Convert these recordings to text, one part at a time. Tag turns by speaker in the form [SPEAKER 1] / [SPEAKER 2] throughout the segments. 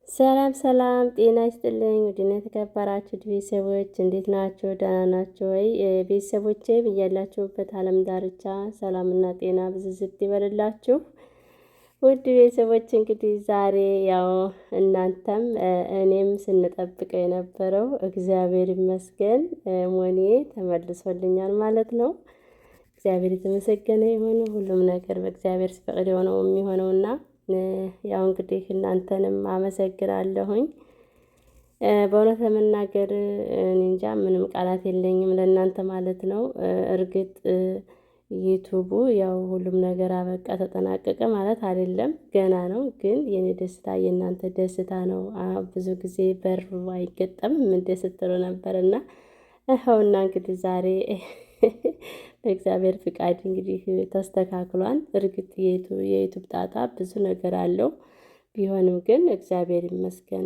[SPEAKER 1] ሰላም ሰላም፣ ጤና ይስጥልኝ ውድና የተከበራችሁ ቤተሰቦች እንዴት ናችሁ? ደህና ናችሁ ወይ? ቤተሰቦቼ ብያላችሁበት ዓለም ዳርቻ ሰላምና ጤና ብዝዝት ይበልላችሁ። ውድ ቤተሰቦች እንግዲህ ዛሬ ያው እናንተም እኔም ስንጠብቀው የነበረው እግዚአብሔር ይመስገን ሞኔ ተመልሶልኛል ማለት ነው። እግዚአብሔር የተመሰገነ ይሁን። ሁሉም ነገር በእግዚአብሔር ሲፈቅድ የሆነው የሚሆነውና ያው እንግዲህ እናንተንም አመሰግናለሁኝ። በእውነት ለመናገር እኔ እንጃ ምንም ቃላት የለኝም ለእናንተ ማለት ነው። እርግጥ ዩቱቡ ያው ሁሉም ነገር አበቃ ተጠናቀቀ ማለት አይደለም፣ ገና ነው። ግን የኔ ደስታ የእናንተ ደስታ ነው። ብዙ ጊዜ በር አይገጠምም እንደ ስትሉ ነበር እና ይኸውና እንግዲህ ዛሬ በእግዚአብሔር ፍቃድ እንግዲህ ተስተካክሏል። እርግጥ የዩቱብ ጣጣ ብዙ ነገር አለው። ቢሆንም ግን እግዚአብሔር ይመስገን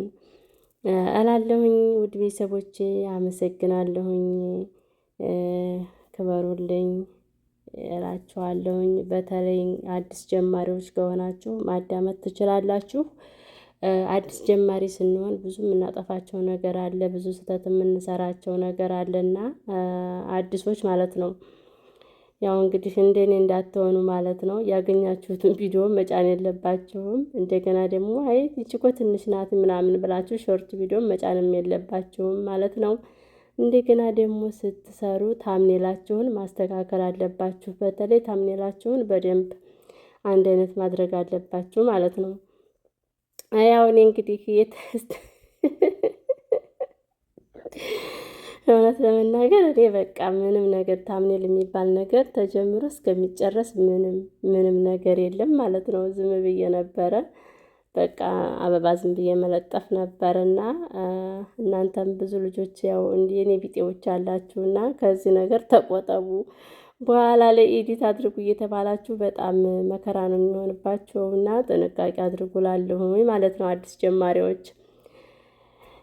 [SPEAKER 1] እላለሁኝ። ውድ ቤተሰቦቼ አመሰግናለሁኝ። ክበሩልኝ እላችኋለሁኝ። በተለይ አዲስ ጀማሪዎች ከሆናችሁ ማዳመጥ ትችላላችሁ። አዲስ ጀማሪ ስንሆን ብዙ የምናጠፋቸው ነገር አለ፣ ብዙ ስህተት የምንሰራቸው ነገር አለና አዲሶች ማለት ነው። ያው እንግዲህ እንደኔ እንዳትሆኑ ማለት ነው። ያገኛችሁትን ቪዲዮ መጫን የለባችሁም። እንደገና ደግሞ አይ ይቺ እኮ ትንሽ ናት ምናምን ብላችሁ short ቪዲዮ መጫንም የለባችሁም ማለት ነው። እንደገና ደግሞ ስትሰሩ thumbnail ኣችሁን ማስተካከል አለባችሁ። በተለይ thumbnail ኣችሁን በደንብ አንድ አይነት ማድረግ አለባችሁ ማለት ነው። ያው እኔ እንግዲህ እውነት ለመናገር እኔ በቃ ምንም ነገር thumbnail የሚባል ነገር ተጀምሮ እስከሚጨረስ ምንም ምንም ነገር የለም ማለት ነው። ዝም ብዬ ነበረ በቃ አበባ ዝም ብዬ መለጠፍ ነበርና እናንተም ብዙ ልጆች ያው የኔ ቢጤዎች አላችሁና ከዚህ ነገር ተቆጠቡ። በኋላ ላይ edit አድርጉ እየተባላችሁ በጣም መከራ ነው የሚሆንባቸው እና ጥንቃቄ አድርጉ ላለሁኝ ማለት ነው አዲስ ጀማሪዎች።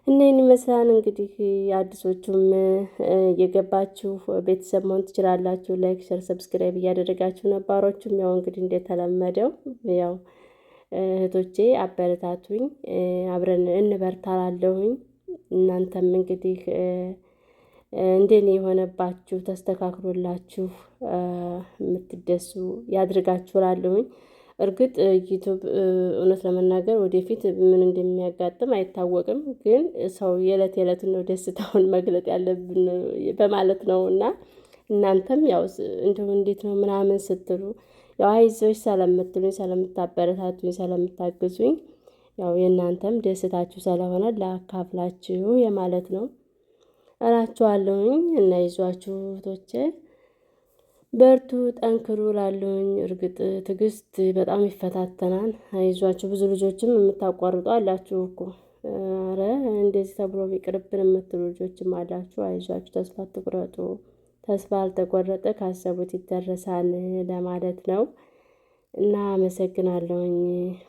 [SPEAKER 1] እና ይህን ይመስላል እንግዲህ አዲሶቹም እየገባችሁ ቤተሰብ መሆን ትችላላችሁ። like፣ share፣ subscribe እያደረጋችሁ ነባሮቹም ያው እንግዲህ እንደተለመደው ያው እህቶቼ አበረታቱኝ፣ አብረን እንበርታላለሁኝ። እናንተም እንግዲህ እንደኔ የሆነባችሁ ተስተካክሎላችሁ የምትደሱ ያድርጋችሁ እላለሁኝ። እርግጥ ዩቱብ እውነት ለመናገር ወደፊት ምን እንደሚያጋጥም አይታወቅም። ግን ሰው የዕለት የዕለቱን ነው ደስታውን መግለጥ ያለብን በማለት ነው እና እናንተም ያው እንደው እንዴት ነው ምናምን ስትሉ ያው አይዞሽ ስለምትሉኝ ስለምታበረታቱኝ ስለምታግዙኝ ያው የእናንተም ደስታችሁ ስለሆነ ላካፍላችሁ የማለት ነው እላችኋለሁኝ። እና ይዟችሁ እህቶቼ በርቱ፣ ጠንክሩ እላለሁኝ። እርግጥ ትዕግስት በጣም ይፈታተናል። አይዟችሁ ብዙ ልጆችም የምታቋርጡ አላችሁ እኮ ኧረ እንደዚህ ተብሎ ቢቅርብን የምትሉ ልጆችም አላችሁ። አይዟችሁ፣ ተስፋ አትቁረጡ። ተስፋ አልተቆረጠ ካሰቡት ይደረሳል ለማለት ነው። እና አመሰግናለሁኝ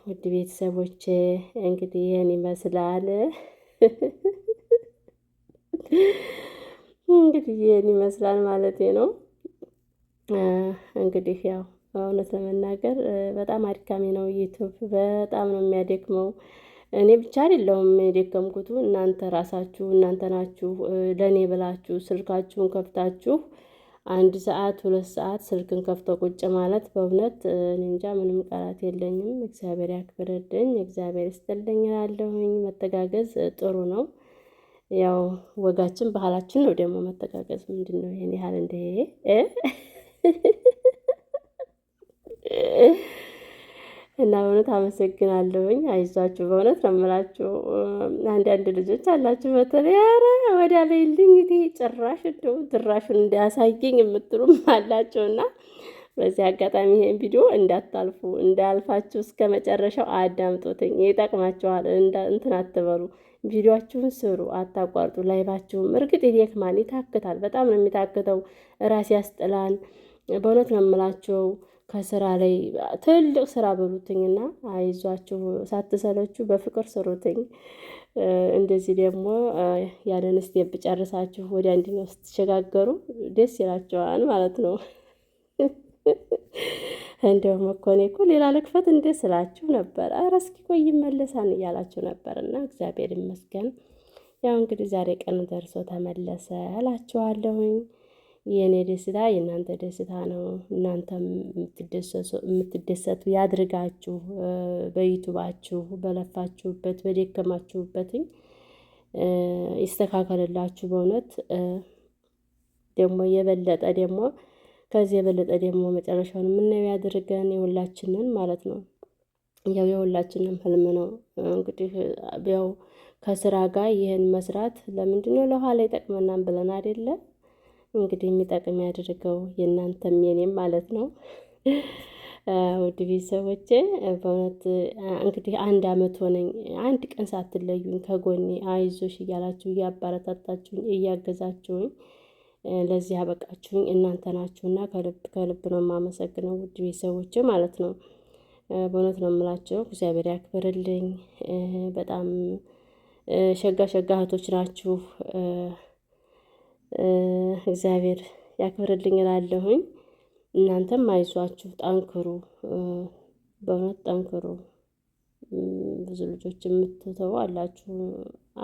[SPEAKER 1] ውድ ቤተሰቦቼ። እንግዲህ ይህን ይመስላል እንግዲህ ይህን ይመስላል ማለቴ ነው። እንግዲህ ያው እውነት ለመናገር በጣም አድካሚ ነው ዩቱብ፣ በጣም ነው የሚያደክመው። እኔ ብቻ አይደለሁም የደከምኩት፣ እናንተ ራሳችሁ እናንተ ናችሁ ለእኔ ብላችሁ ስልካችሁን ከፍታችሁ አንድ ሰዓት 2 ሰዓት ስልክን ከፍቶ ቁጭ ማለት በእውነት እኔ እንጃ ምንም ቃላት የለኝም። እግዚአብሔር ያክብርልኝ፣ እግዚአብሔር ይስጥልኝ እላለሁኝ። መተጋገዝ ጥሩ ነው። ያው ወጋችን ባህላችን ነው ደግሞ መተጋገዝ። ምንድን ነው ይሄን ያህል እንደ እና በእውነት አመሰግናለሁኝ። አይዟችሁ፣ በእውነት ነው የምላችሁ። አንዳንድ ልጆች አላችሁ በተለይ ኧረ ወዲያ በይልኝ እንግዲህ ጭራሽ እንደው ድራሹን እንዳያሳየኝ የምትሉም አላችሁ እና በዚህ አጋጣሚ ይሄን ቪዲዮ እንዳታልፉ እንዳያልፋችሁ እስከ መጨረሻው አዳምጡትኝ፣ ይጠቅማችኋል። እንትን አትበሉ፣ ቪዲዮአችሁን ስሩ፣ አታቋርጡ። live ኣችሁም እርግጥ ይደክማል፣ ይታክታል። በጣም ነው የሚታክተው፣ ራስ ያስጥላል። በእውነት ነው የምላቸው ከስራ ላይ ትልቅ ስራ በሉትኝና አይዟችሁ፣ ሳትሰለችሁ በፍቅር ስሩትኝ። እንደዚህ ደግሞ ያንን step ጨርሳችሁ ወደ አንደኛው ስትሸጋገሩ ደስ ይላቸዋል ማለት ነው። እንደውም እኮ እኔ እኮ ሌላ ልክፈት እንደ ስላችሁ ነበር። ኧረ እስኪ ቆይ ይመለሳን እያላችሁ ነበር። እና እግዚአብሔር ይመስገን ያው እንግዲህ ዛሬ ቀኑ ደርሶ ተመለሰ እላችኋለሁኝ። የእኔ ደስታ የእናንተ ደስታ ነው። እናንተም የምትደሰቱ ያድርጋችሁ። በዩቱባችሁ በለፋችሁበት በደከማችሁበትኝ ይስተካከልላችሁ። በእውነት ደግሞ የበለጠ ደግሞ ከዚህ የበለጠ ደግሞ መጨረሻውን የምናየው ያድርገን የሁላችንን ማለት ነው። ያው የሁላችንም ህልም ነው እንግዲህ ያው ከስራ ጋር ይህን መስራት ለምንድነው ለኋላ ይጠቅመናል ብለን አይደለ? እንግዲህ የሚጠቅም ያድርገው የእናንተም የኔም ማለት ነው። ውድ ቤተሰቦቼ በእውነት እንግዲህ አንድ አመት ሆነኝ አንድ ቀን ሳትለዩኝ ከጎኔ አይዞሽ እያላችሁ እያበረታታችሁኝ እያገዛችሁኝ ለዚህ ያበቃችሁኝ እናንተ ናችሁና ከልብ ከልብ ነው የማመሰግነው ውድ ቤተሰቦቼ ማለት ነው። በእውነት ነው የምላቸው እግዚአብሔር ያክብርልኝ። በጣም ሸጋ ሸጋ እህቶች ናችሁ። እግዚአብሔር ያክብርልኝ እላለሁኝ። እናንተም አይዟችሁ ጠንክሩ፣ በእውነት ጠንክሩ። ብዙ ልጆች የምትተው አላችሁ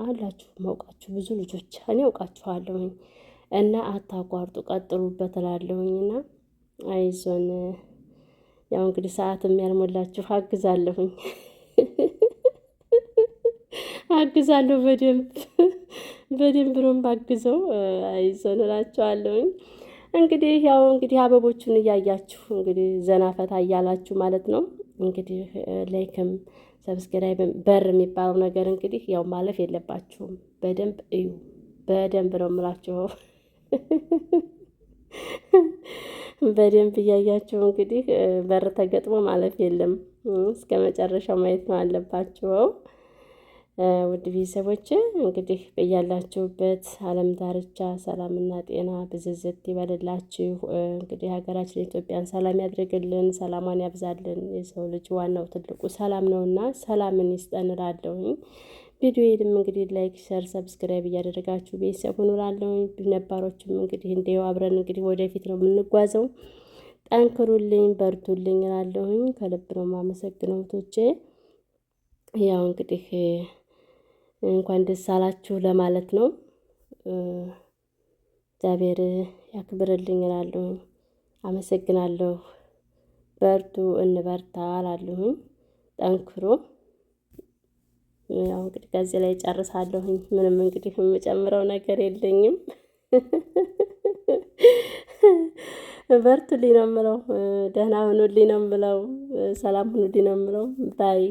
[SPEAKER 1] አላችሁ ማውቃችሁ ብዙ ልጆች እኔ አውቃችኋለሁኝ። እና አታቋርጡ ቀጥሉበት እላለሁኝ። እና አይዞን ያው እንግዲህ ሰዓትም ያልሞላችሁ አግዛለሁኝ አግዛለሁ በደንብ በደንብ ነው የማግዘው። አይዞን እላችኋለሁኝ። እንግዲህ ያው እንግዲህ አበቦቹን እያያችሁ እንግዲህ ዘና ፈታ እያላችሁ ማለት ነው። እንግዲህ like ም subscribe ም በር የሚባለው ነገር እንግዲህ ያው ማለፍ የለባችሁም። በደንብ እዩ። በደንብ ነው የምላችሁ። በደንብ እያያችሁ እንግዲህ በር ተገጥሞ ማለፍ የለም። እስከ መጨረሻው ማየት ነው አለባችሁ። ውድ ቤተሰቦች እንግዲህ በያላችሁበት ዓለም ዳርቻ ሰላምና ጤና ብዝዝት ይበልላችሁ። እንግዲህ ሀገራችን ኢትዮጵያን ሰላም ያድርግልን፣ ሰላሟን ያብዛልን። የሰው ልጅ ዋናው ትልቁ ሰላም ነውና ሰላምን ይስጠን እላለሁኝ። ቪዲዮዬንም እንግዲህ like፣ share፣ subscribe እያደረጋችሁ ቤተሰብ ሁኑ እላለሁኝ። ነባሮችም እንግዲህ እንዲያው አብረን እንግዲህ ወደፊት ነው የምንጓዘው። ጠንክሩልኝ፣ በርቱልኝ እላለሁኝ። ከልብ ነው የማመሰግነው እህቶቼ። ያው እንግዲህ እንኳን ደስ አላችሁ ለማለት ነው። እግዚአብሔር ያክብርልኝ እላለሁኝ። አመሰግናለሁ። በርቱ፣ እንበርታ እላለሁኝ። ጠንክሩ። ያው እንግዲህ ከዚህ ላይ ጨርሳለሁኝ። ምንም እንግዲህ የምጨምረው ነገር የለኝም። በርቱልኝ ነው የምለው። ደህና ሁኑልኝ ነው የምለው። ሰላም ሁኑልኝ ነው የምለው። bye።